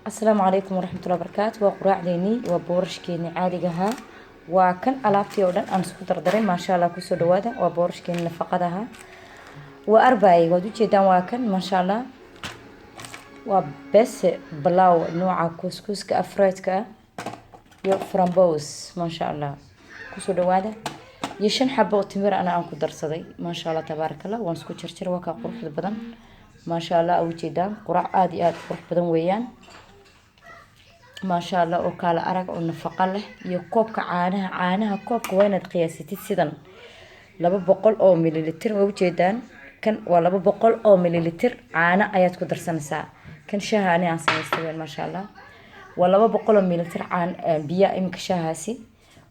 Asalaamu calaykum waraxmatullahi wabarakaatu. Waa quraacdeennii, waa boorashkeenii caadiga ahaa. Waa kan alaabtii oo dhan aan isku dardaray, maasha Allah. Kusoo dhawaada, waa boorashkeenii nafaqada ahaa. Waa arbaay, waad ujeedaan, waa kan, maasha Allah. Waa bese balaw nooca kuuskuuska afraidka ah iyo frambos, maasha Allah. Kusoo dhawaada iyo shan xabo oo timir ana aan ku darsaday, maasha Allah, tabaaraka Allah. Waan isku jarjar, waa kaa quruxda badan, maasha Allah. Aa ujeedaan, quraac aada iyo aada u qurux badan weeyaan, maasha Allah, oo kaala arag oo nafaqo leh. Iyo koobka caanaha, caanaha koobka waa inaad qiyaasatid sidan, 200 oo mililitir. Waa ujeedaan, kan waa 200 oo mililitir caano ayaad ku darsanaysaa. Kan shaaha ani aan samaystay weyn, maasha Allah. Waa 200 oo mililitir caan biya iminka shaahaasi,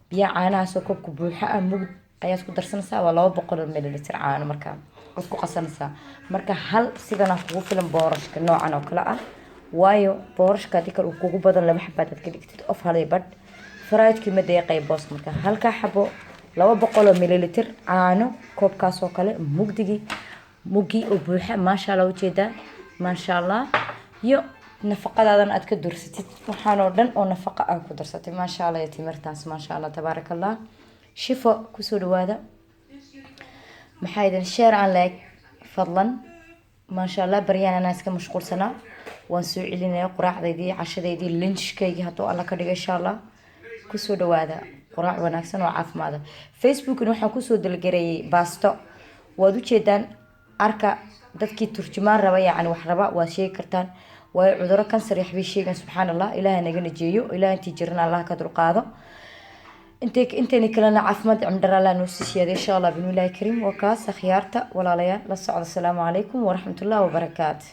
biya caanahaasoo koobka buuxa ah mugd ayaad ku darsanaysaa. Waa 200 oo mililitir caano, markaa waad ku qasanaysaa. Marka hal sidana kugu filan boorashka noocan oo kale ah, waayo boorashka haddii kale uu kugu badan, laba xabaad aad ka dhigtid of halay badh faraidkii ma deeqay booska. Marka halkaa xabo, 200 oo mililitir caano koobkaas oo kale mugdigii muggi oo buuxa, maasha Allah. Ujeedaa, maasha Allah. Iyo nafaqadaadan aad ka dursatid, waxaan oo dhan oo nafaqa ah ku darsatay, maasha Allah. Iyo timirtaas, maasha Allah, tabaaraka Allah. Shifo kusoo dhawaada. Maxaa idin share and like fadlan, maasha Allah. Baryaan anaa iska mashquulsanaa, waan soo celinaya quraacdaydii, cashadeydii, lunchkaygii hadduu Alla ka dhigo, insha Allah. Kusoo dhawaada quraac wanaagsan oo caafimaada. Facebookna waxaan kusoo dalgareeyay baasto, waad ujeedaan. Arka dadkii turjumaan raba, yacni wax raba, waad sheegi kartaan, waayo cuduro kansar iyo waxbay sheegaan, subxaan Allah. Ilaaha naga najeeyo, Ilaah intii jirana Allah ka dulqaado, intay intayna kalena caafimaad cimdhar Allah noo sii siyaada, insha Allah, bismillahi kariim. Waa kaas akhyaarta, walaalayaal, la socda. Asalaamu calaykum waraxmatullahi wabarakaatu.